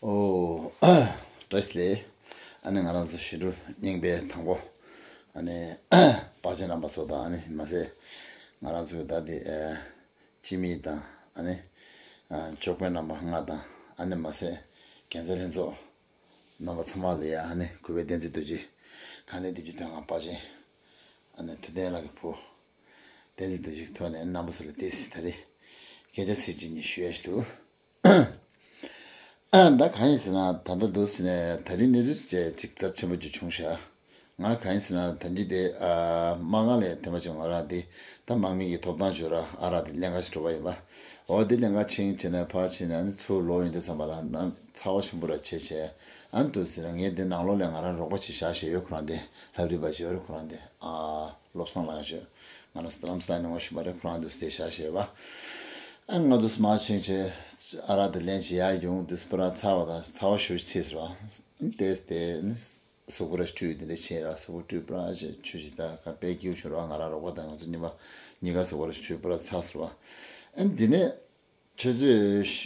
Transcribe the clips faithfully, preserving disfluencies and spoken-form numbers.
ཨོ། བཀྲ་ཤིས་བདེ་ལེགས། ཨ་ནི་ང་རང་ཚོ་ཞི་ཁྲོ་རྙིང་པའི་དང་པོ། ཨ་ནི་དཔའ་ཆེན་རྣམ་པ་ཚོ་དང་། ཨ་ནི་མ་ཟད་ང་རང་ཚོའི་ད་དེ་ཨ་སྤྱི་མི་དང་། ཨ་ནི་ཨ་ཇོ་དཔོན་རྣམ་པ་ལྔ་དང་། ཨ་ནི་མ་ཟད་རྒྱལ་མཚན་ལྷན་ཚོགས་རྣམ་པ་ཚང་མ་ལ་ཡ། ཨ་ནི་གུས་པའི་བསྟན་འཛིན་རྡོ་རྗེ། གང་ལས་བདེ་སྐྱིད་དོན་ཁང་པ་ཆེན། ཨ་ནི་ཐུབ་བསྟན་ལགས་ཀྱི་བུ། བསྟན་འཛིན་རྡོ་རྗེའི་ཐོག་ནས་རྣམ་པ་ཚོ་ལ་ཏོག་ཙམ་ད་རེས་སྐད་ཆ་ཚིག་གཅིག་གཉིས་ཞུ་ཡ་ཞིག་འདུག། ཨ་ད་གང་ཡིན་ཟེར་ན། ད་ལྟ་འདུག་ཟེར་ནས་ད་རིང་གནས་ཚུལ་ཅིག་ཅིག་ཚབས་ཆེན་པོ་ཅིག་བྱུང་ཤག། ང་གང་ཡིན་ཟེར་ན། ད་ཅི་དེ་ཨ་མ་གང་ལས་ཐེངས་མ་ཅིག་ང་རང་དེ་ད་དམག་མི་གི་ཐོབ་ཐང་ཅིག་ཡོད་ར། ཨ་རག་དེ་ལེན་ག་ཞིག་འགྲོ་བ་ཡིན་པ། འོ་དེ་ལེན་ག་ཕྱིན་བྱས་ནས་ཕར་ཕྱིན་ནས། ཨ་ནི་ཚུར་ལོག་ཡོང་དུས་ཙམ་པ་ལ་ནམ་ཚ་བ་ཆེན་པོ་ར་བྱས་བྱས། ཨ་ནི་འདུག་ཟེར་ན་ངས་དེ་ནང་ལོགས་ལ་ང་རང་རོགས་པ་ཅིག་བཞག་བཞག་ཡོད། ཁོ་རང་དེ་ལྷ་བྲིས་པ་ཅིག་ཡོད་རེད། ཁོ་རང་དེ་ཨ་བློ་བཟང་ལགས་ཞུ། ང་རང་རྡ་རམ་ས་ལ་ནས་ངོ་ཤེས་པ་རེད། ཁོ་རང་འདུག་སྟེ་བཞག་བཞག་ཡོད་པ། ཨ་ང་འདུག་མར་ཕྱིན་བྱས་ཨ་རག་དེ་ལེན་བྱས་ཡར་ཡོང་དུས་པུ་ར་ཚ་བ་དང་ཚ་བ་ཞེ་པོ་ཅིག་ཚ་སོང་། ཨ་ནི་དེ་དེ་ནི་གཟུགས་པོ་ར་བཀྲུས། དེ་འདྲ་བྱས་ར། གཟུགས་པོ་བཀྲུས་པུ་ར་བྱས་ཆུ་ཞིག་ད་ག་པའི་སྐྱིད་པོ་བྱུང་ར། ང་རང་རོགས་པ་དང་ང་ཚོ་གཉིས་པ་གཉིས་ཀ་གཟུགས་པོ་ར་བཀྲུས་པུ་ར་ཚ་སོང་བ། ཨ་ནི་དེ་ནས་ཆུ་ཚོད་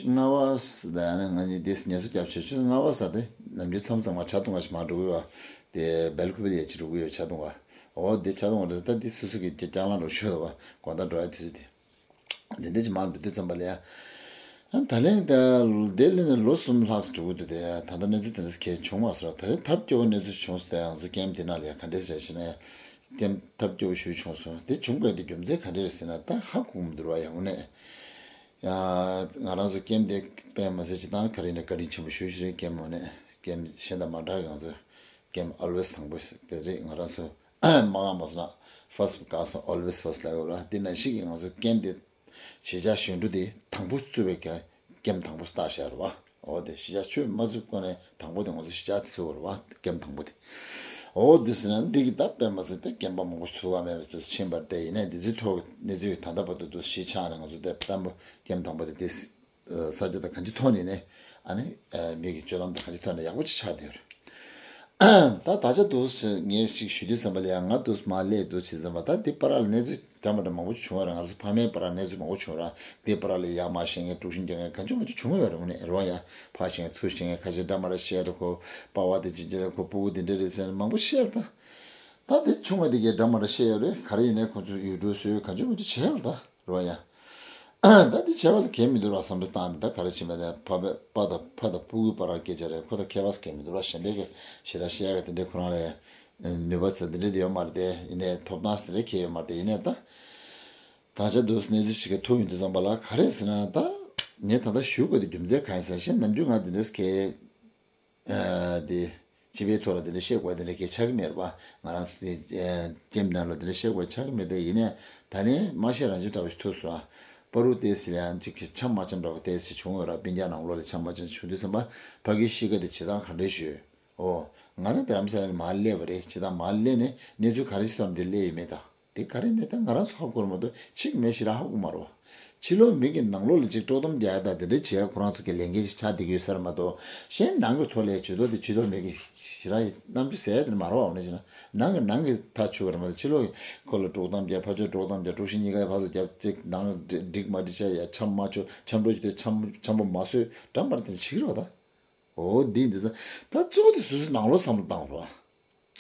ལྔ་པ་ཟེར། ད་ཡང་ན་ང་གཉིས་དེ་ངལ་གསོ་བརྒྱབ་བྱས་ཆུ་ཚོད་ལྔ་པ་ཟེར། དེ་ནམ་རྒྱུན་མཚམས་མཚམས་ང་ཇ་འཐུང་ག་ཞིག་མར་འགྲོ་གི་ཡོད་པ། དེ་སྦེལ་ཀོབ་ལ་ཡ་ཅིག་འགྲོ་གི་ཡོད། ཇ་འཐུང་ག། འོ་དེ་ཇ་འཐུང་ག་འགྲོ། ད་དེ་སོ་སོ་གི་ལྕགས་ལམ་འགྲོ་ཤོད་པ། དགོང་དག་འགྲོ་ཡ་དུས་ཚོད་དེ། དེ་འདྲ་ཅིག་མར་འགྲོ་དུས་ཙམ་པ་ལ་ཡ། ཨ་ད་ལན་ད་དེ་ལ་ནི་ལོ་གསུམ་ལྷག་ཙམ་འགྲོ་གི་འདུག། དེ་ད་ལྟ་གནས་ཚུལ་དེ་འདྲ་གལ་བྱུང་མ་སོང་ར། ད་རེས་ཐབས་སྐྱོ་བོ་གནས་ཚུལ་བྱུང་སོང་། དེ་ང་ཚོ་ཀེམ་དེ་ནང་ལ་ཡ་ག་འདྲས་རེད་ཟེར་ན། ཀེམ་ཐབས་སྐྱོ་བོ་ཞེ་པོ་བྱུང་སོང་། དེ་བྱུང་དགོས་དེ་རྒྱུ་མཚན་ག་འདྲས་རེད་ཟེར་ན། ད་ཧ་གོ་མི་འདུག་ར། ཡ་དངོས་གནས། ཡ་ང་རང་ཚོ་ཀེམ་དེ་དཔེ་མ་ཟད་སྤྱིར་བཏང་ག་རེ་ཡིན་ན་བཀའ་དྲིན་ཆེན་པོ་ཞེ་པོ་ཞིག་རེད། ཀེམ་དངོས་གནས་གཞན་དང་མ་འདྲ་བའི། ང་ཚོ་ཀེམ་ཨོལ་ཝེས་དང་པོ་དེ་རེད། ང་རང་ཚོ་མ་གང་མ་སོང་ན་first comes always first ལབ་ཡོད་ར། དེ་ནང་བཞིན་གྱི་ང་ཚོ་ཀེམ་དེ་གཞིས་ཆགས་གཞོན་ནུ་དེ་དང་པོ་བཙུགས་པའི་ཀེམ་དང་པོ་བཏགས་བཞག་རེད་བ། འོ་དེ་གཞིས་ཆགས་ཆུང་མ་བཙུགས་གོང་ནས་དང་པོ་དེ་ང་ཚོ་གཞིས་ཆགས་དེ་བཙུགས་པ་རེད་བ། ཀེམ་དང་པོ་དེ། འོ་དེ་ཟེར་ན་འདི་གི་ད་དཔེ་མ་ཟད་དེ་རྐྱེན་པ་མང་པོ་ཞིག་ཐུག་པ་མེད་པ་དུ་ཕྱིན་པ་རེད། དེ་ཡིན་ནའི་འདི་ཚོའི་ཐོག་གནས་ཚུལ་ད་ལྟ་བར་དུ་དུ་གཞིས་ཆགས་ནས་ང་ཚོ་དེ་དང་པོ་ཀེམ་དང་པོ་དེ་དེ་ས་ཆ་དང་གང་ཅིའི་ཐོག་ནས་ནས། ཨ་ནི་མི་གི་སྤྱོད་ལམ་དང་གང་ཅིའི་ཐོག་ནས་ཡག་པོ་ཅིག་ཆགས་བསྡད་ཡོད་རེད། ད་ད་ཆ་འདུག་ཟེར་ངས་ཞིག་ཞུ་དུས་ཙམ་པ་ལ་ཡང་ང་འདུག་མ་སླེབས་འདུག་བྱས་ཙམ་པ། ད་འདི་བར་ལ་གནས་ཚུལ་འདྲ་མ་འདྲ་མང་པོ་ཅིག་བྱུང་བ་རེད། ང་ཚོ་ཕ་མའི་བར་ལ་གནས་ཚུལ་མང་པོ་བྱུང་ར། འདི་བར་ལ་ཡར་མར་བཤད་མཁན་དཀྲུག་ཤིང་རྒྱག་མཁན་གང་བྱུང་མང་བྱུང་བྱུང་ཡོད་རེད། དངོས་གནས་རེད་བ། ཡ་ཕར་བཤད་མཁན་ཚུར་བཤད་མཁན། ཁ་ཤས་འདྲ་མ་འདྲ་བཤད་རེད། ཁོ་པ་ཕ་དེ་ཅི་ཅི་རེད། ཁོ་ཕྲུ་གུ་དེ་འདྲ་རེད་ཟེར་མང་པོ་བཤད་རེད། ད་ད་དེ་ཆུང་བ་དེ་གས་འདྲ་མ་འདྲ་བཤད་ཡོད་རེད། ག་རེ་ཡིན་ནའི་ཁོ་ཚོ་ཡུལ་གྲུ་བཟོས་གང་བྱུང་མང་བྱུང་བྱས་རེད། ད་རེད་བ། ཡ་ད་དེ་བྱས་པ་ལ་གལ་མི་འདུག་ར་བསམ་བློ་བཏང་ནས། ད་ག་རེ་བྱས་མེད་ད། ཕ་ཕ་ད་ཕ་དང་ཕྲུ་གུའི་བར་སྐད་ཆ་རེད། ཁོ་ད་ཁྱད་པར་གལ་མི་འདུག་ར། གཞན་པའི་གི་ཞེ་དྲག་བཤད་ཡག་གི་དེ་འདྲའི་ཁོ་རང་ལ་ནུས་པ་ཚོ་དེ་འདྲ་དེ་ཡོད་མ་རེད་དེ། ཡིན་ནའི་ཐོབ་ཐང་དེ་འདྲ་གང་ཡང་ཡོད་མ་རེད་དེ། ཡིན་ནའི་ད་ད་ཆ་འདུག་གནས་ཚུལ་ཞིག་གི་ཐུག་ཡོང་དུས་ཙམ་པ་ལ་ག་རེ་ཟེར་ན། ད་ངས་ད་ལྟ་ཞུ་དགོས་དེ་རྒྱུ་མཚན་གང་ཡིན་ཟེར་ན། གཞན་ནམ་རྒྱུན་ང་དེ་འདྲ་གས་ཨ་དེ་སྤྱི་པའི་ཐོག་ལ་དེ་འདྲ་བཤད་དགོས་དེ་འདྲ་གས་ཆགས་ཀྱི་མེད་རེད་པ། ང་རང་ཚོ་དེ་ཨ་ཀེམ་ནང་ལ་དེ་འདྲ་བཤད་དགོས་ཆགས་ཀྱི་མེད་དེ། ཡིན་ནའི་ད་ནི་མ་བཤད་རང་བྱེད་འདྲ་བོ་ཞིག་ཐུག་སོང་ཨ། བར་དུ་ཏོག་ཙམ་ཡང་ཅིག་འཆམ་མ་འཆམ་འདྲ་བོ་ཏོག་ཙམ་བྱུང་ཡོད་ར། སྤུན་ཀྱག་ནང་ལོགས་ལ་འཆམ་མ་འཆམ་བྱུང་དུས་ཙམ་པ་ཕ་གིའི་གཤིས་ཀ་དེ་བྱེད་སྟངས་ག་འདྲ་ཞིག་ཡོད། ཨོ། ང་རང་རྡ་རམ་ས་ལ་ནས་མར་སླེབས་པ་རེད། བྱས་ཙང་མར་སླེབས་ནས་གནས་ཚུལ་ག་རེ་ཞིག་ཐོན་དེ་སླེབས་ཡོད་མེད་ད། དེ་ག་རེ་ནས་ད་ང་རང་ཚོ་ཧ་གོ་ར་མ་གཏོགས་ཕྱི་གི་མི་ཞེ་དྲག་ཧ་གོ་མ་རེད་བ། ཕྱི་ལོགས་མི་གི་ནང་ལོགས་ལ་ཅིག་དཀྲོག་གཏམ་རྒྱག་ཡ་ད་དེ་འདྲ་བྱེད་ཡ་ཁོ་རང་ཚོ་གི་ལས་འགན་ཞིག་ཆགས་བསྡད་ཀྱི་ཡོད་ས་རེད་མ་གཏོགས། གཞན་ནང་གི་ཐོག་ལ་ཇུས་གཏོགས་དེ་ཕྱི་ལོགས་མི་གི་ཞེ་དྲག་རྣམ་འགྱུར་ཟེར་ཡ་དེ་མ་རེད་བ། འོ་ན་བྱས་ན་ནང་གི་ནང་གི་ཐག་ཆོད་པ་རེད་མ་གཏོགས། ཕྱི་ལོགས་ཀྱི་ཁོ་ལ་དཀྲོག་གཏམ་རྒྱག་ཕར་ཕྱོགས་དཀྲོག་གཏམ་རྒྱག་དཀྲུག་ཤིང་གཉིས་ཀ་ཕར་ཚུར་རྒྱབ་ཅིག་ནང་འགྲིག་མ་འགྲིག་བྱས་ཡ། འཆམ་མ་འཆམ་འཆམ་འགྲོ་རྒྱུ་དེ་འཆམ་འཆམ་པོ་མ་བཟོས་འདྲ་མ་འདྲ་དེ་འདྲ་བྱེད་ཀྱི་རེད་བ་ད། འོ་འདི་འདི་ཚོ་ད་གཙོ་བོ་དེ་སོ་སོའི་ནང་ལོགས་བསམ་བློ་བཏང་རོགས།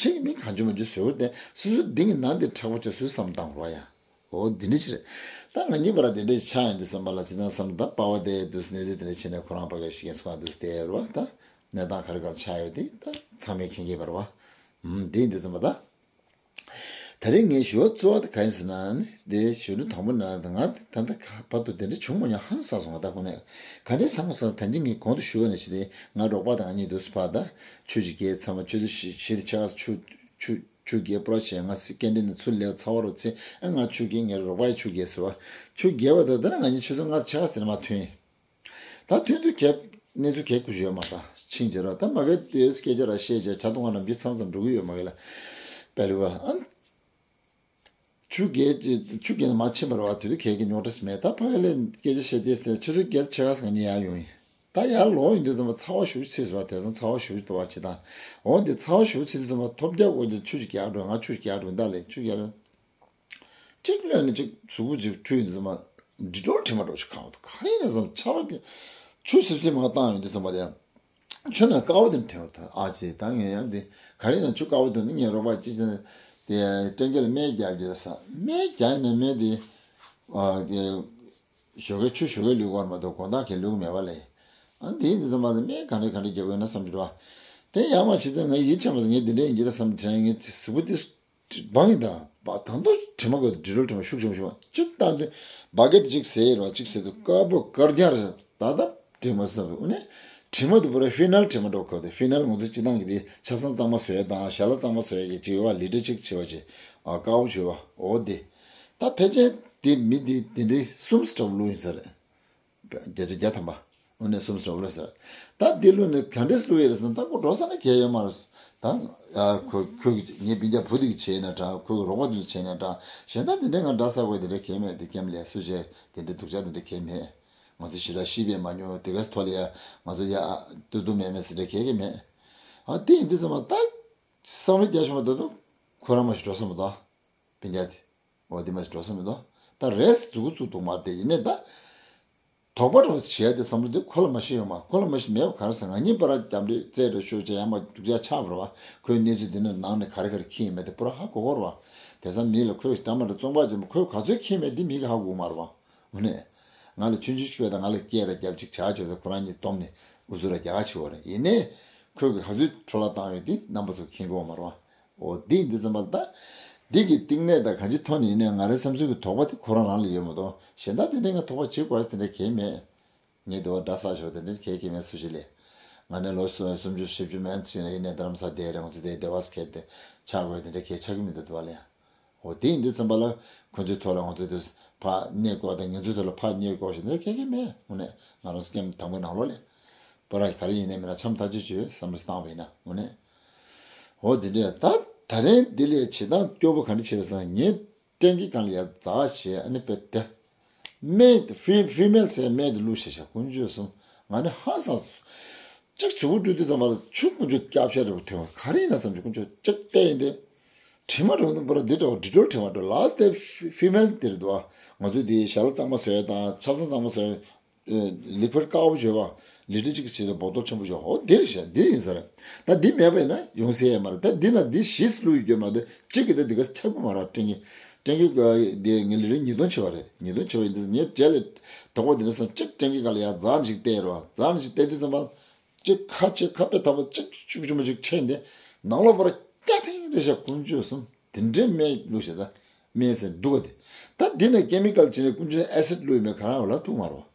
ཕྱི་གི་མི་གང་བྱུང་མང་བྱུང་བཟོས་པ་དེ་སོ་སོའི་གཏིང་གི་ནང་དེ་མཁྲེགས་པོ་བྱས་སོ་སོས་བསམ་བློ་བཏང་རོགས་ཡ། འོ་འདི་འདྲ་ཅིག་རེད། ད་ང་གཉིས་བར་དེ་འདྲ་ཆགས་ཡོང་དུས་ཙམ་པ་ལ་ཇི་ལྟར་བསམ་ད་པ་ཕ་དེ་དུས་སུ་གནས་ཚུལ་དེ་འདྲ་བྱས་ནས་ཁོ་རང་ཕ་གིར་ཤི་རྐྱེན་སོང་དུས་དེ་རེད་བ། ད་གནས་སྟངས་ག་རེ་ག་རེ་ཆགས་ཡོད་དེ་ད་ཚང་མས་མཁྱེན་གྱི་ཡོད་རེད་བ། ཨུམ་འདི་ཡིན་དུས་ཙམ་པ་ད། ད་རེས་ངའི་ཞུ་བ་གཙོ་བོ་དེ་གང་ཡིན་ཟེར་ན་ནི། དེ་ཞུ་འདྲི་དང་པོ་ནང་ལ་ང་ད་ལྟ་བར་དུ་དེ་འདྲ་བྱུང་མ་མྱོང་། ཧང་སངས་སོང་། ང་ད་ཁོ་ནས་ག་འདྲས་སངས་སོང་ཟེར་ན། ད་གིན་ངས་གོང་དུ་ཞུས་པ་ནང་བཞིན་རེད། ང་རོགས་པ་དང་ང་གཉིས་འདུག་སེ་ཕར་ད་ཆུ་ཅིག་བརྒལ་ཚང་མ་ཆུ་ཚོད་བཞི་བཞི་དང་ཕྱེད་ཀ་ཆུ་ཆུ་ཆུ་བརྒལ་པོ་ར་བྱས། ང་སི་ཀེན་ཊིན་ནས་ཚུར་སླེབས་ཚར་བ་རོ་ཚེ། ཨ་ང་ཆུ་བརྒལ། ངའི་རོགས་པ་ཡིས་ཆུ་བརྒལ་ཟེར་བ། ཆུ་བརྒལ་བ་ད་ད་ན་ང་གཉིས་ཆུ་ཚོད་ལྔ་དང་ཕྱེད་ཀ་ཟེར་ན་མར་ཐོན། ད་ཐོན་དུས་གས་གནས་ཚུལ་གས་གོ་ཞུ་ཡོད་མ་རེད། ཕྱིན་རྗེས་ར་ད་མ་གི་དེ་སྐད་ཆ་ར་བཤད་བྱས་ཇ་འཐུང་ག་ནམ་རྒྱུན་མཚམས་མཚམས་འགྲོ་གི་ཡོད་མ་གི་ལ། པེ་ལི་བ་ཨ་ཆུ་རྒྱལ་ཆུ་རྒྱལ་ནས་མར་ཕྱིན་པ་རེད་བ། དེ་དུས་གས་ཀྱི་རྙོག་དྲ་ཞིག་མེད། ད་ཕ་གི་ལ་སྐད་ཆ་བཤད་དེ་ཆུ་ཚོད་བརྒྱད་ཕྱེད་ཀ་ཙམ་ངས་ཡར་ཡོང་ཡིན། ད་ཡར་ལོག་ཡོང་དུས་ཙམ་པ་ཚ་བ་ཞེ་པོ་ཅིག་ཚིག་སོང་བ། དེང་སང་ཚ་བ་ཞེ་པོ་ཅིག་འདུག་བ། ཇི་ལྟར་འོ་འདི་ཚ་བ་ཞེ་པོ་ཅིག་ཚིག་དུས་ཙམ་པ་ཐོལ་རྒྱག་འོ་འདི་ཆུ་ཅིག་རྒྱག་འགྲོ། ང་ཆུ་ཅིག་རྒྱག་འགྲོ། ད་ལས་ཆུ་རྒྱག་འགྲོ། གཅིག་གློད་ནས་གཅིག་གཟུགས་པོ་གཅིག་འཁྲུད་ཡོང་དུས་ཙམ་པ་འདྲི་གྲོགས་དྲི་མ་གྲོགས་ཤིག་གང་འདུག། ག་རེ་ཡིན་ན་བསམ། ཆར་པ་དེ་ཆུ་སིབ་སིབ་མར་བཏང་ཡོང་དུས་ཙམ་པ་ལ་ཡང་ ཆུ་ནང་དཀར་པོ་དེ་ཐོན་ཐལ། ཨ་ཙི། ད་ངས་ཡང་དེ་ག་རེ་ན་ཆུ་དཀར་པོ་ཐོན་ནས། ངས་རོགས་པ་ཅིག་བྱས་ནས་དེ་སྤྲང་རྒྱལ་ལ་སྨན་རྒྱག་རྒྱུ་ཟེར། སྨན་རྒྱག་ནས་སྨན་དེ་ཨ་དེ་ཞོགས་ཀས་ཆུ་ཞོགས་ཀས་བླུགས་པ་མ་གཏོགས་དགོང་དག་གས་བླུགས་མེད་པ་ལས། ཨ་འདི་ཡིན་དུས་ཙམ་པ་ལ་སྨན་ག་འདྲ་ག་འདྲ་རྒྱག་དགོས་ན་བསམ་གྱི་འདུག་བ། དེ་ཡང་མ་བྱེད་དུས་ང་ཡིད་ཆེས་མ་སོང་། ངས་འདི་འདྲ་ཡིན་གྱི་རེད་བསམ་དྲན། ངས་དེ་གཟུགས་པོ་དེ་སྦང་ཡིན་ད། ད་དུང་དྲི་མ་གོ། དྲི་རོ་དྲི་མ་ཤུགས་ཆེན་པོ་ཤུགས་པ་གཅིག་བཏང་དུས་བ་གེ་ཊི་གཅིག་ཟས་ཡོད་རེད་བ། གཅིག་ཟས་དུས་དཀར་པོ་དཀར་རྐྱང་རེད། ད་ལྟ་དྲི་མ་བསམ་པས། འོ་ནས་དྲི་མ་དེ་པུ་ར་ཧྥི་ནལ་དྲི་མ་འདྲ་བོ་གོ། དེ་ཧྥི་ནལ་ང་ཚོ་སྤྱིར་བཏང་གི་དེ་ཆབ་གསང་གཙང་མ་བཟོ་ཡ་དང་ཞལ་ལག་གཙང་མ་བཟོ་ཡ་གི་ཅིག་ཡོད་བ། ལི་ཊར་གཅིག་བྱེད་པ་ཅིག་ཨ་དཀར་པོ་བྱེད་བ། འོ་དེ། ད་ཕལ་ཆེར་དེ་མི་དེ་དེ་འདྲའི་གསུམ་ཙམ་བླུགས་ཡིན་ས་རེད། བརྒྱ་ཆ་བརྒྱ་ཐམ་པ། འོ་ནས་གསུམ་ཙམ་བླུགས་ས་རེད། ད་དེ་བླུགས་ནས་ག་འདྲས་བླུགས་ཡོད་རེད་ཟེར་ན། ད་ཁོ་འགྲོ་ས་ན་གལ་ཡོད་མ་རེད། ད་ཨ་ཁོ་ཁོ་གི་ངའི་སྤུན་ཀྱག་བུ་དེ་གིས་བྱས་ན་འདྲ། ཁོ་གི་རོགས་པ་དེ་ཚོས་བྱས་ན་འདྲ། གཞན་དག་དེ་འདྲའི་ང་འདྲ་ས་དགོས་དེ་འདྲ་གལ་མེད། དེ་ཀེམ་ལས་སུ་བྱས་དེ་འདྲའི་སྡུག་ཅག་དེ་འདྲ་གལ་མེད། ང་ཚོ་ཞེ་དྲག་ཤི་བས་མ་མྱོང་། དེ་ག་ཐོག་ལ་ཡ་ང་ཚོ་ཡ་ཏུ་ཏུ་མེད་མེད་ཟེར་འདྲ་གལ་གལ་མེད། ཨ་དེ་ཡིན་དུས་ཙམ་པ་ད་བསམ་བློ་རྒྱག་ཤོག་མ། ད་དུང་ཁོ་རང་མ་ཞིག་འགྲོ་ས་མི་འདུག་སྤུན་ཀྱག་དེ། འོ་དེ་མ་ཞིག་འགྲོ་ས་མི་འདུག་ད་རེས་མཛུབ་གུ་བཙུགས་འདུག་མ་རེད། དེ་ཡིན་ནའི་ད་དོགས་པ་འདྲ་བོ་བྱས་ཏེ་བསམ་བློ་དེ་ཁོ་ལ་མ་ཤེས་ཡོད་མ། ཁོ་ལ་མ་ཤེས་མེད་པ་ག་རེ་ཟེར། ང་གཉིས་བར་རྒྱབ་འདྲེ་རྩེད་འགྲོ་ཤོག་ཅེས་ཡང་མ་སྡུག་ཅག་ཆགས་པ་རེད་བ། ཁོའི་གནས་ཚུལ་འདི་ནི་ནང་ནས་ག་རེ་ག་རེ་འཁྱེར་ཡིན་མེད་དེ་པུ་ར་ཧ་གོ་གོ་རེད་བ། དེང་སང་མི་ལ་ཁོས་འདྲ་མ་འདྲ་བཙོང་པ་བྱེད་མ། ཁོས་ག་ཚོད་འཁྱེར་མེད་དེ་མི་གིས་ཧ་གོ་གི་མ་རེད་བ། འོ་ནས། ང་ལ་ཆུང་ཆུང་ཞིག་བས་ད་ང་ལ་སྐད་ར་རྒྱབ་ཅིག་བྱ་བྱོས་ད། ཁོ་རང་གཉིས་བསྡོམས་ནས་ཨུ་ཚུགས་ར་རྒྱག་ག་བྱེད་བ་རེད། ཡིན་ནའི་ཁོས་གི་ག་ཚོད་འཕྲོ་བརླག་བཏང་ཡོད་དེ་རྣམ་པ་ཚོ་མཁྱེན་གི་ཡོད་མ་རེད་བ། འོ་འདི་ཡིན་དུས་ཙམ་པ་ལ་ད་འདི་གི་གཏིང་ནས་ད་གང་ཅིའི་ཐོག་ནས་ཡིན་ནའི་ང་རའི་བསམ་ཚུལ་གི་དོགས་པ་དེ་ཁོ་རང་རང་ལ་ཡོད་མ་གཏོགས་གཞན་དག་དེ་འདྲའི་ང་དོགས་པ་བྱེད་དགོས་ཡ་དེ་འདྲ་གང་ཡང་མེད། ངས་དེ་བ་འདྲ་ས་ཞོག་དེ་འདྲ་གང་ཡང་གང་ཡང་མེད། སུ་ཞིག་ལས་ང་ནས་ལོ་སུམ་ཅུ་བཞི་བཅུ་མན་ཙམ་ཞིག་ན་ཡིན་ནའི་རྡ་རམ་ས་བསྡད་རེད། ང་ཚོ་དེ་འབྲེལ་བ་སྐད་དེ་ཆགས་དགོས་དེ་འདྲ་གང་ཡང་ཆགས་ཀྱི་མི་འདུག་དེ་བ་ལ་ཡང་། འོ་དེ་ཡིན་དུས་ཙམ་པ་ལ་ཁོ་ཚོའི་ཐོག་ལ་ང་ཚོས་དུས་ཕར་བསྙད་བཀོག་དང་ང་ཚོའི་ཐོག་ལ་ཕར་བསྙད་བཀོག་ཞིག་འདི་འདྲ་གང་ཡང་མེད། དངོས་གནས་ང་རང་སྐྱེམས་དང་པོའི་ནང་ལོགས་ལས་པོ་ར་ག་རེ་ཡིན་ནའི་མིན་ན་འཆམ་ཐག་ཆོད་ཆོད་བསམ་བློ་བཏང་བ་ཡིན་ན། དངོས་གནས་འོ་དེ་འདྲ། ད་ད་རིང་འདི་ལས་བྱེད་སྟངས་སྐྱོ་པོ་ག་འདྲ་བྱས་སོང་། ངས་སྤྲང་ཀི་སྒང་ལ་ཡར་འཛེགས་བྱས། ཨ་ནི་དཔེ་དེ་སྨན་ཧྥི་ཧྥི་མེལ་ཟེར་སྨན་དེ་བླུགས་བྱས་བྱས། དཀོན་མཆོག་གསུམ། ང་ནི་ཧང་སངས་སོང་། གཅིག་མཛུབ་གུ་བཀྲུ་དུས་ཙམ་པ་ལ་ཆུ་དཀོན་མཆོག་སྐྱ་ཤ་འདྲ་པོ་ཐོན་པ་ག་རེ་ཡིན་ན་བསམ་བྱས། དཀོན་མཆོག་གཅིག་བལྟས་ཡིན་ཏེ། དྲི་མ་འདྲ་པོ་འདི་འདྲ་བ་ཌི་ཊོལ་དྲི་མ་འདྲ་པོ། ལ་སི་ཊི་ཕི་མེལ་དེ་རེད་འདུག་བ། ང་ཚོས་དེ་ཞལ་ལག་གཙང་མ་བཟོ་ཡ་དང་ཆབ་གསང་གཙང་མ་བཟོ་ཡ། ལིག་ཕུཌ་དཀར་པོ་བྱོས་པ། ལི་ཊར་གཅིག་གི་ཆེད་དུ་བོ་ཏོལ་ཆེན་པོ་བྱོས། འོ་འདི་རེད་ཤག་འདི་ཡིན་ས་རེད། ད་འདི་མེད་པ་ཡིན་ན་ཡོང་ས་ཡོད་མ་རེད། ད་འདི་ན་འདི་བཞི་བླུགས་ཡོད་མ་གཏོགས་གཅིག་གི་ད་འདི་ག་ཚོད་པོ་མ་རེད། སྤྲང་ཀི་སྤྲང་ཀི་འདི་ངས་ལི་ཊར་ཉིས་སྟོང་བྱས་པ་རེད། ཉིས་སྟོང་བྱས་པ་ཡིན་དུས་ངས་རྗེས་ལ་དོགས་པ་འདི་འདྲ་སོང་། གཅིག་སྤྲང་ཀི་སྒང་ལ་ཡར་འཛེགས་ནས་ཅིག་བལྟས་རོགས། འཛེགས་ནས་ཅིག་བལྟས་དུས་ཙམ་པ་ལ། གཅིག་ཁ་ཕྱེ། ཁ་དཔེ་ཐག་པ་གཅིག་ཆུ་ཆུང་མ་གཅིག་ཕྱེ་ཡིན་ཏེ། ནང་ལོགས་པར་སྐྱ་ཐེངས་རེ་བཞག་དཀོན་མཆོག་གསུམ། དེ་འདྲའི་སྨན་བླུགས་བྱས། ད་སྨན་ཟེར་སྡུག་ག་དེ། ད་འདི་ན་ཀེ་མི་ཀལ་བྱས་ནས་དཀོན་མཆོག་ཨེ་སིཌ་བླུགས་ཡོད་མེད་ག་རང་ལབ་ཐུབ་མ་རེད།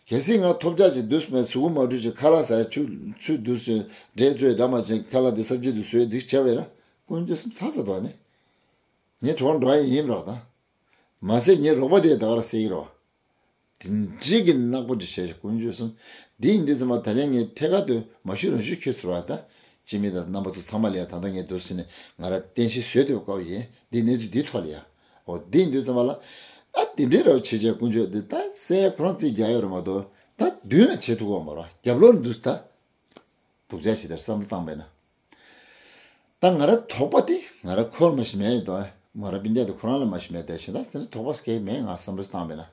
གལ་སྲིད་ང་ཐོལ་རྒྱག་ཅིག་བསྡུས་སོང་ན། གཟུགས་པོ་མ་འཁྲུད་ཅིག་ཁ་ལག་ཟ་ཡ་ཆུ་ཆུ་བསྡུས་སོང་། འབྲས་བཙོས་འདྲ་མ་བྱས། ཁ་ལག་འདི་སབ་ཇི་འདི་བཟོས་འདི་བྱས་པ་ཡིན་ན་དཀོན་མཆོག་གསུམ་ཚར་ཚར་འདུག་ཨ་ནི། ངའི་གྲོགས་འགྲོ་ཡ་ཡིན་རོགས་ད། མ་ཟད་ངའི་རོགས་པ་དེ་ད་ག་རང་ཟེར་གྱི་རེད་བ། དེ་འདྲའི་གི་ནག་པོ་འདི་བྱས་བྱས་དཀོན་མཆོག་གསུམ། འདི་ཡིན་དུས་ཙམ་པ་ད་རེས་ངས་ཐད་ཀར་དུ་མ་ཞུ་རང་ཞུ་ཁྱེད་ཚོར་བ་ད། སྤྱི་མི་དང་རྣམ་པ་ཚོ་ཚང་མ་ལ་ཡ་ད་ལྟ་ངས་འདུག་ཟེར་ནས་ང་རང་རྟེན་གཞི་བཟོས་ཐུབ་སྐབས་ཡིན། འདི་གནས་ཚུལ་འདི་ཐོག་ལ་ཡ། འོ་འདི་ཡིན་དུས་ཙམ་པ་ལ། ཨ་དེ་འདྲའི་ར་བ་བྱས་བྱས་དཀོན་མཆོག་འདི་ད་སེ་ཁོ་རང་རྩིས་རྒྱག་ཡོད་རེད་མ་གཏོགས། ད་མདུན་ལ་བྱེད་ཐུབ་ཀྱི་ཡོད་མ་རེད། རྒྱབ་ལོགས་ནས་འདུག་ད། སྡུག་ཅག་ཞིག་དེར་བསམ་བློ་བཏང་པས་ན། ད་ང་ར་དོགས་པ་དེ་ང་ར་ཁོར་མ་ཞིག་མེད་ཡོད་དོ། ང་ར་སྤུན་ཀྱག་དེ་ཁོ་རང་ལ་མ་ཞིག་མེད་དེ་ཞིག་ད་དེ་འདྲ་དོགས་པ་སྐྱེ་མེད། ང་བསམ་བློ་བཏང་པས་ན།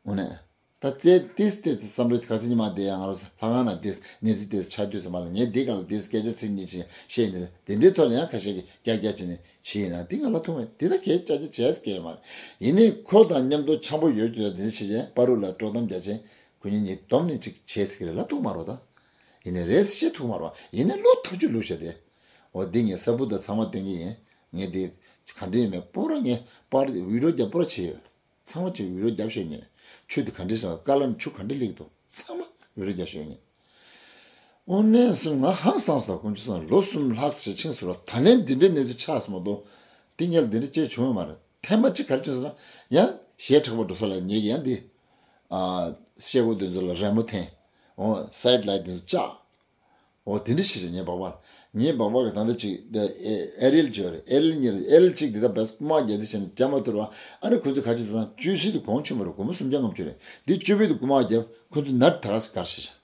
འོ་ནས། ད་རྩེ་ཏིས་ཏེ་བསམ་བློ་ག་ཚོད་ཉི་མ་དེ་ཡང་ང་ར་ལྷ་ཁང་ན་ཏིས་གནས་ཚུལ་ཏིས་ཆགས་དུས་ཙམ་པ་ལ་ངས་འདི་ག་ལ་ཏིས་སྐད་ཆ་ཚིག་གཉིས་ཅིག་བཤད་ནས་དེ་འདྲའི་ཐོག་ལ་ཡང་ཁ་ཤས་ཀྱིས་ཀྱག་ཀྱག་བྱས་ནས་བྱས་ཡིན་ན་འདི་ང་ལ་ཐུག་མེད། དེ་ད་གས་ཀྱག་ཀྱག་བྱས་སྐད་མ་རེད། ཡིན་ནའི་ཁོ་དང་མཉམ་དུ་འཆམ་པོ་ཡོད་རྒྱུ་ད་དེ་འདྲ་བྱས་བྱས་པ་རུ་ལ་དཀྲོག་གཏམ་རྒྱག་བྱས། ཁོ་གཉིས་གཉིས་བསྡོམས་ནས་ཅིག་བྱས་ཟེར་གི་རེད་ལ་ཐུག་མ་རོགས་ད། ཡིན་ནའི་རེད་ཟེར་བཤད་ཐུག་མ་རོགས། ཡིན་ནའི་བློ་ཐག་ཆོད་བླུགས་བྱས་ཏེ། འོ་འདི་ངས་གསལ་པོ་དང་ཚང་མ་སྟོན་གི་ཡིན། ངས་འདི་ག་འདྲ་ཡིན་མེད་པོ་ར་ངས་པར་བི་ཌི་ཡོ་རྒྱབ་པོ་ར་བྱས་ཡོད། ཚང་མ་ཅིག་བི་ཌི་ཡོ་རྒྱབ་ཤེས་ངས། ཆུ་དེ་ག་འདྲ་ཞིག་ཀ་ལ་ནི་ཆུ་ག་འདྲ་ལེགས་འདུག་ཚང་མ་བི་ཌི་ཡོ་རྒྱབ་ཤེས་ངས། འོ་ནས་སོང་ང་ཧང་སངས་སོང་། དཀོན་མཆོག་གསུམ། ལོ་གསུམ་ལྷག་ཞིག་ཕྱིན་སོང་ར། ད་ལན་འདི་འདྲའི་གནས་ཚུལ་ཆགས་སོང་མ་གཏོགས། འདི་ངས་འདི་འདྲ་ཅིག་བྱུང་ཡོད་མ་རེད། ཐེངས་མ་གཅིག་ག་རེ་བྱུང་ཟེར་ན། ཡང་གཞས་འཁྲབ་པ་འགྲོ་ས་ལ་ངེད་ཀྱིས་ཡང་འདི། ཨ། ཤེལ་སྒོ་འདི་ཚོ་ལ་རི་མོ་འཐེན། འོ་སའིཌ་ལའིཊ་འདི་ཚོ་བཅག་འོ་དེ་འདྲ་བྱས་བྱས་ངའི་སྦག་སྦག་ལ། ངའི་སྦག་སྦག་གི་ད་ལྟ་ཅིག་འདི་ཨེ་རི་ཡལ་བརྗོད་རེད། ཨེ་རི་ཡལ་གཉིས་རེད། ཨེ་རི་ཡལ་གཅིག་འདི་ད་བས་རྐུ་མ་རྒྱག་རྩིས་བྱས་ནས་རྒྱག་མ་ཐུབ་ར། ཨ་ནི་ཁོ་ཚོས་ག་ཅིག་བཟང་བཅུ་སྲིད་དུ་གོང་ཆེན་པོ་རེད། སྒོར་མོ་སུམ་བརྒྱ་ལྔ་བཅུ་རེད། འདི་བཅུ་པའི་དུ་རྐུ་མ་རྒྱབ། ཁོ་ཚོས་ནར་ད་ག་ཟེ་གར་བྱས་བྱས།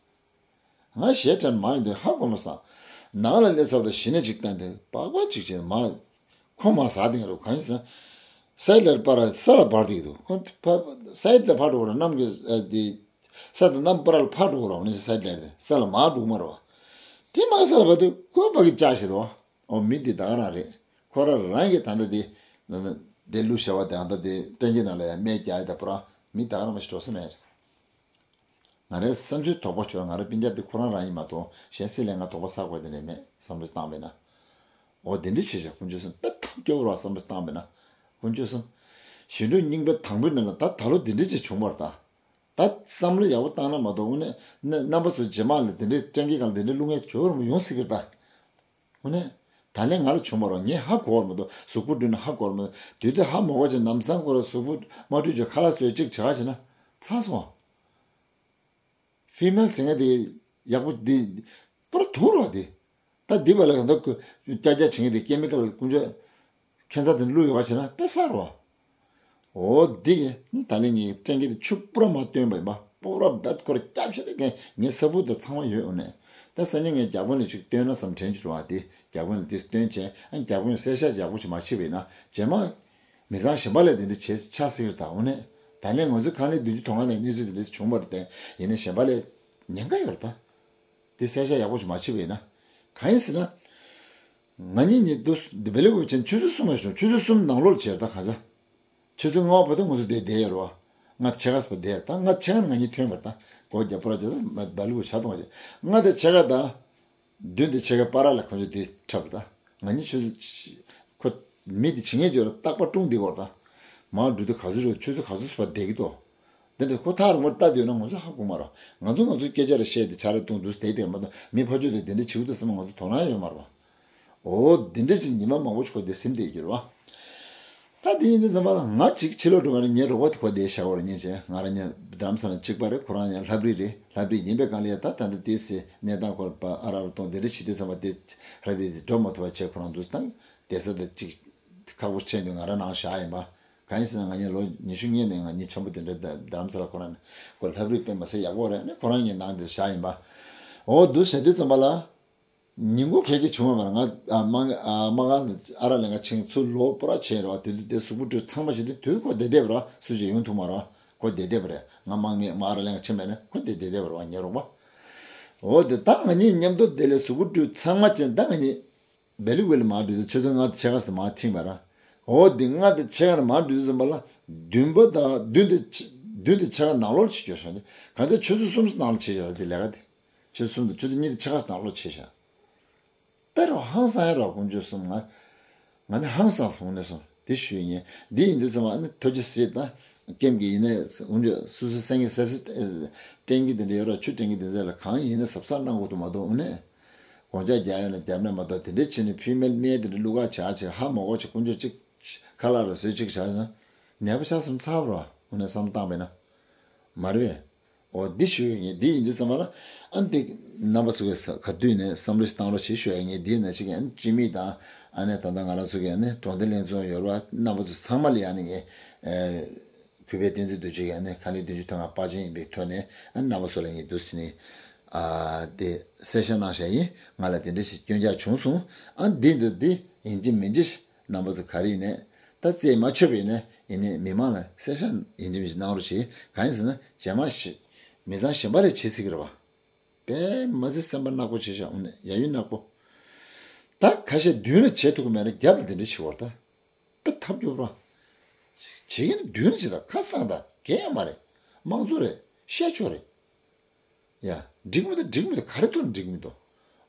ང་གཞས་དྲན་མ་ཡིན་དུས་ཧ་གོ་མ་སོང་། ནང་ལ་སླེབས་ཚར་དུས་གཞི་ནས་ཅིག་བསྟན་ཏེ་སྦག་སྦག་ཅིག་བྱས་མ། ཁོ་མ་ཟ་དེ་ང་རུ་གང་ཡིན་ཟེར་ན། སའིཌ་ལ་པར་ས་ལ་འབར་དེ་འདུག་ཁོ་ཕ་སའིཌ་ལ་ཕར་འགྲོ་བ་ན་གནམ་གྱི་ཨ་དེ། ས་དང་གནམ་པར་ལ་ཕར་འགྲོ་རོགས་ནི་ས་ལེར་ས་ལ་མར་འགྲོ་མ་རོགས། དེ་མ་ས་ལ་བ་དུ་ཁོ་ཕ་གི་ཅག་ཞིག་རོགས། ཨོ་མི་འདི་ད་ག་རང་རེད། ཁོ་ར་རང་གི་ད་ལྟ་དེ་དེ་ལུ་ཞེ་བ་དེ་ཨ་ད་དེ་སྤྲང་གི་ནང་ལ་ཡང་སྨད་རྒྱག་ཡ་ད་པུ་ར་མི་ད་ག་རང་མ་ཞིག་འགྲོ་ས་མེད། ང་རའི་བསམ་ཚུལ་དོགས་པ་ཆོད། ང་རའི་སྤུན་ཀྱག་འདི་ཁོ་རང་རང་ཡིན་མ་གཏོགས་གཞན་སྲིད་ལས་ང་དོགས་པ་ཟ་དགོས་དེ་ནས་མེད་བསམ་བློ་བཏང་བས་ན། འོ་དེ་འདྲ་བྱེད་བཞག་དཀོན་མཆོག་གསུམ་དཔེ་ཐབས་སྐྱོ་བོ་ར་བསམ་བློ་བཏང་བས་ན། དཀོན་མཆོག་གསུམ། ཞི་ཁྲོ་སྙིང་པོའི་དང་པོའི་ནང་ལ་ད་ད་ལོ་འདི་འདྲ་ཅིག་བྱུང་བར་ད། ད་བསམ་བློ་ཡག་པོ་བཏང་ན་མ་གཏོགས་དངོས་གནས་རྣམ་པ་ཚོ་རྗེས་མ་ལ་འདི་འདྲའི་སྤྲང་གི་གང་ལ་འདི་འདྲའི་བླུག་མཁན་བྱོས་རུ་མ་ཡོང་སྲིད་ཀྱི་རེད་ད། དངོས་གནས། ད་ལན་ང་ལ་བྱུང་མ་རོགས། ངས་ཧ་གོ་བར་མ་གཏོགས་གཟུགས་པོ་བཀྲུས་ན་ཧ་གོ་བར་མ་གཏོགས་དུས་དེ་ཧ་མ་གོ་བྱས་ལམ་སང་ཁོ་ར་གཟུགས་པོ་མ་བཀྲུས་བྱས་ཁ་ལག་བཟོས་གཅིག་བྱ་བ་བྱས་ན་ཚར་སོང་། ཕི་མེལ་ཟེར་མཁན་དེ་ཡག་པོ་འདི་པར་དུག་རོགས་དེ། ད་འདི་བ་ལ་གང་ལྟར་ཀྱ་ཀྱ་བྱེད་མཁན་དེ་ཀེ་མི་ཀལ་དཀོན་མཆོག་ཁེ་ས་དེ་བླུགས་ཡོད་པ་བྱས་ན་དཔེ་གསར་རོ། འོ་འདི་གི་ད་ལན་ངས་སྤྲང་གི་དེ་ཆུ་པུ་ར་མ་བཏོན་པ་ཡིན་པ། པུ་ར་བད་ཁོར་སྐྱབས་ཆེ་རེ་ངས་ངའི་ས་བུ་དང་ཚང་མ་ཡོད། འོ་ནས་ད་སང་ཉིན་ངས་རྒྱ་དཔོན་ལ་ཅིག་བཏོན་ན་བསམ་དྲན་གྱི་རེད་བ། དེ་རྒྱ་དཔོན་ལ་དེ་བཏོན་བྱས་ཨ་རྒྱ་དཔོན་གསལ་བཤད་ཡག་པོ་ཞིག་མ་བྱས་པ་ཡིན་ན་རྗེས་མ་མི་ཚང་གཞན་པ་ལ་དེ་འདྲ་བྱས་ཆགས་སྲིད་ཀྱི་རེད་ད། འོ་ནས་ད་ལན་ང་ཚོའི་ཁང་ལས་བདུན་ཅུ་དོན་ལྔ་ནས་གནས་ཚུལ་དེ་འདྲ་བྱུང་བ་རེད་དེ་ཡིན་ན་གཞན་པ་ལས་ཉེན་ཁ་ཡོད་རེད་ད། དེ་གསལ་བཤད་ཡག་པོ་ཞིག་མ་བྱས་པ་ཡིན་ན། གང་ཡིན་ཟེར་ན། ང་གཉིས་གཉིས་དུ་འདི་བེ་ལི་གུ་ཅན་ཆུ་ཚོད་གསུམ་ལ་བྱུང་། ཆུ་ཚོད་གསུམ་ནང་ལོགས་ལ་བྱས་ད་ག་ས། ཆུ་ཚོད་ལྔ་པ་བར་དུ་ང་ཚོ་བསྡད་བསྡད་ཡོད་རེད་བ། ང་དང་ཕྱེད་ཀ་ཙམ་བསྡད་ཡོད། ད་ང་ཕྱེད་ཀ་ནས་ང་གཉིས་ཐོན་པར་ད། སྒོ་རྒྱབ་པར་བྱས་ད་བེ་ལི་གུ་ཆ་གཏོང་བ་བྱས། ང་དང་ཕྱེད་ཀ་ད། མདུན་དེ་ཕྱེད་ཀ་པ་ར་ལ་ཁོ་ཚོ་དེ་འཁྲབ་ད། ང་གཉིས་ཆུ་ཚོད་ཁོ་མི་དེ་བྱེད་མཁན་ཅིག་ཡོད་རེད། རྟག་པར་ཀྲུང་བསྡད་ཀྱི་ཡོད་རེད་ད། མར་འགྲོ་དུས་ག་ཚོད་རེད། ཆུ་ཚོད་ག་ཚོད་ཙམ་བསྡད་ཀྱི་འདུག་དེ་འདྲ་ཁོ་ཐག་རིང་པོར་ལྟ་སྡོད་ན་ང་ཚོ་ཧ་གོ་མ་རེད། ང་ཚོ་ང་ཚོའི་སྐད་ཆ་རེ་བཤད་དེ་ཆ་རེ་བཏང་དུས་བསྡད་དེ་མ་གཏོགས་མི་ཕར་ཕྱོགས་དེ་དེ་འདྲ་བྱེད་ཀྱི་འདུག་བསམ་ང་ཚོ་དོ་སྣང་ཡོད་མ་རེད་བ། འོ་དེ་འདྲ་ཅིག་ཉི་མ་མང་པོ་ཞིག་ཁོ་དེ་ཟིན་བསྡད་ཀྱི་རེད་བ། ད་དེ་ཡིན་དུས་ཙམ་པ་ལ་ང་གཅིག་ཕྱི་ལོགས་འགྲོ་ག་རེ། ངའི་རོགས་པ་དེ་ཁོ་དེ་བཞག་པ་རེད། སྙིང་རྗེ། ང་རང་གཉིས་རྡ་རམ་ས་ལ་གཅིག་པ་རེད། ཁོ་རང་གཉིས་ལྷ་བྲིས་རེད། ལྷ་བྲིས་ཡིན་པའི་སྒང་ལ་ཡ་ད་ད་ལྟ་དེ་སི་གནས་སྟངས་སྐོར་པ་ཨ་ར་རུ་གཏོང་དེ་འདྲ་བྱེད་དུས་ཙམ་པ་དེ་ལྷ་བྲིས་དེ་འགྲོ་མ་ཐུབ་པ་བྱས་ཁོ་རང་འདུག་སྟངས་བསྡད་ས་དེ་གཅིག་ཁག་པོ་ཆེ་འདུག་ང་རང་ནང་བཞག་ཡིན་པ། གང་ཡིན་ཟེར་ན་ང་གཉིས་ལོ་ཉི་ཤུ་སྔོན་ནས་ང་གཉིས་འཆམ་པོ་དེ་འདྲ་རྡ་རྡ་རམ་ས་ལ་ཁོ་རང་ནས་ཁོ་ལྷ་བྲིས་དཔེ་མ་སྲིད་ཡག་པོ་རེད། ཨ་ནི་ཁོ་རང་གཉིས་ནང་དེ་བཞག་ཡིན་པ། འོ་འདུག་བྱེད་དུས་ཙམ་པ་ལ། ཉིན་གུང་ཁ་ཤས་བྱུང་བ་མ་རེད། ང་ཨ་མ་ཨ་མ་ག་ཨ་ར་ལེན་ག་ཕྱིན་ཚུར་ལོག་པོ་ར་བྱས་རེད་བ། དེ་དུས་དེ་གཟུགས་པོ་བཀྲུས་ཚང་མ་བྱས་དུས་དུས་ཁོ་བསྡད་བསྡད་པ་རེད། སུ་ཞིག་ཡོང་ཐུབ་མ་རེད་བ། ཁོ་བསྡད་བསྡད་པ་རེད། ང་མ་ངས་མ་ཨ་ར་ལེན་ག་ཕྱིན་པ་ཡིན་ན་ཁོ་བསྡད་བསྡད་བསྡད་པ་རེད་བ། ངའི་རོགས་པ། འོ་དེ་ད་ང་གཉིས་མཉམ་དུ་དེ་ལས་གཟུགས་པོ་བཀྲུས་ཚང་མ་བྱས། ད་ང་གཉིས་བེ་ལི་ཝེ་ལ་མར་འགྲོ་དུས་ཆུ་ཚོད་ལྔ་དང་ཕྱེད་ཀ་ཙམ་མར་ཐིང་བ་ར། འོ་དེ་ལྔ་དང་ཕྱེད་ཀ་ནས་མར་འགྲོ་དུས་ཙམ་པ་ལ་བདུན་པ་དང་བདུན་དང་ཕྱེད་བདུན་དང་ཕྱེད་ཀ་ནང་ལོགས་ལ་བྱེད་རྒྱུ་བྱུང་། གང་ལྟར་ཆུ་ཚོད་གསུམ་ནང་ལ་བྱས་བཞག་དེ་ལས་ཀ་དེ། ཆུ་ཚོད་གསུམ་དང་ཆུ་ཚོད་གཉིས་དང་ཕྱེད་ཀ་ནང་ལོགས་བྱས་བཞག་དཔེ་རུ་ཧང་སང་ཡ་ར། དཀོན་མཆོག་གསུམ། ང་ང་ནི་ཧང་སངས་སོང་ནས་སོང་དེ་ཞུས་ཉེ། འདི་ཡིན་དུས་ཙམ་པ་ཨ་ནི་ཐུགས་རྗེ་གཟིགས་དང་། ཀེམ་གྱི་ཡིན་ནས་དཀོན་མཆོག་སོ་སོའི་སེང་གེ་གཟབ་གཟབ་སྤྲང་གི་དེ་འདྲ་ཡོད་ར། ཆུ་སྤྲང་གི་དེ་ཚོ་ལ་གང་ཡིན་ན་གཟབ་གཟབ་གནང་དགོས་འདུག་མ་གཏོགས་དངོས་གནས་དགོངས་འཆར་རྒྱག་ཡ་ན་རྒྱབ་ནས་མ་གཏོགས་དེ་འདྲ་བྱས་ནས་ཕི་མེལ་སྨད་དེ་འདྲ་བླུག་ག་བྱ་བྱེད་ཧ་མ་གོ་བྱེད། དཀོན་མཆོག་གཅིག་ཁ་ལག་ར་བཟོས་གཅིག་བྱ་བྱེད་ན་ནད་པ་ཆགས་སོང་ཚར་བ་ར། དངོས་གནས་བསམ་བློ་བཏང་བས་ན་མ་རེད་པས། འོ་འདི་ཞུ་ཡ་ཡིན། འདི་ཡིན་དུས་ཙམ་པ་ལ་ཨ་འདི་རྣམ་པ་ཚོ་གིས་ག་དུས་ནས་བསམ་བློ་ཞིག་བཏང་རོགས་བྱེད་ཞུ་ཡ་ཡིན། འདི་ནང་བཞིན་གྱི་ཨ་ནི་སྤྱི་མི་དང་ཨ་ནི་ད་ལྟ་ང་རང་ཚོ་གི་ཨ་ནི་གྲོང་སྡེ་ལྷན་ཚོགས་ཡོད་ར། རྣམ་པ་ཚོ་ཚང་མ་ལ་ཡ་ནི་ངས་ཨེ། གུས་པས་བསྟན་འཛིན་རྡོ་རྗེ་གིས་ཨ་ནི་ཁ་ལས་བདུན་ཅུ་དོན་ལྔ་པར་ཆེན་ཡིན་པའི་ཐོག་ནས་ཨ་ནི་རྣམ་པ་ཚོ་ལ་ངས་འདུག་སེ་ནི་ཨ་འདི་གསལ་བཤད་གནང་བཞག་ཡིན། ང་ལ་དེ་འདྲ་ཞིག་སྐྱོན་ཆ་བྱུང་སོང་། ཨ་འདི་འདི་འདི་ཡིན་གཅིག་མིན་གཅིག་རྣམ་པ་ཚོ་ག་རེ་ཡིན་ནས་ད་རྩད་མ་ཆོད་པ་ཡིན་ན་ཡིན་ནས་མི་མང་ལ་གསལ་བཤད་ཡིན་གཅིག་མིན་གཅིག་གནང་རོགས་བྱེད། གང་ཡིན་ཟེར་ན་རྗེས་མ་ཞིག་མི་ཚང་གཞན་པ་ལས་བྱེད་སྲིད་ཀྱི་རེད་བ། དཔེ་མ་སྲིད་སེམས་པ་ནག་པོ་བྱེད་བཞག་འོ་ནས་ཡ་ཡུལ་ནག་པོ། ད་ཁ་ཤས་མདུན་ལ་བྱེད་ཐུབ་ཀྱི་མེད་ན་རྒྱབ་ལ་དེ་འདྲ་བྱེད་བར་ད། དཔེ་ཐབས་སྐྱོ་པོ། བྱེད་ཀྱི་ན་མདུན་ལ་བྱེད་ད་ཁ་སང་ད་གལ་ཡང་མ་རེད། དམངས་གཙོ་རེད། བཤད་ཆོག་རེད། ཡ། འགྲིག་མི་འདུག་འགྲིག་མི་འདུག་ག་རེ་ཐུག་ན་འགྲིག་མི་འདུག་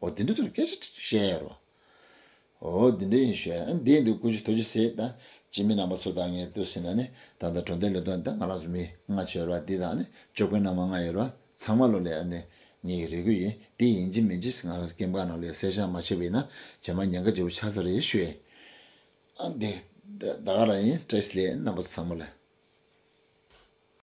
འོ་དེ་འདྲ་ཐུག་ན་སྐད་ཆ་བཤད་ཡ་རོ། འོ་དེ་འདྲ་ཡིན་ཞུ་ཡ། འདི་ཡིན་དུས་དཀོན་མཆོག་ཐུགས་རྗེ་གཟིགས་དང་། སྤྱི་མི་རྣམ་པ་ཚོ་དང་ངས་ལྟོས་ཟིན་ན་ནི་ད་ལྟ་གྲོང་སྡེ་ལས་དོན་དང་ང་རང་ཚོ་མི་ལྔ་བྱས་རོ། འདི་དང་ནི་སྐྱོ་དཔོན་རྣམ་པ་ལྔ་ཡོད་རོ། ཚང་མ་ལོ་ལས་ཨ་ནི་ངེད་ཀྱི་རེ་སྐུལ་ཡིན། འདི་ཡིན་གཅིག་མིན་གཅིག་ང་རང་ཚོ་ཀེམ་ཁང་ནང་ལོ་ཡ་གསལ་བཤད་མ་བྱས་པ་ཡིན་ན་རྗེས་མ་ཉེན་ཁ་ཆེ་པོ་ཆགས་ས་རེད་ཞུ་ཡ། ཨ་འདི་ད་ག་རང་ཡིན། བཀྲ་ཤིས་བདེ་ལེགས་རྣམ་པ་ཚོ་ཚང་མ་ལ།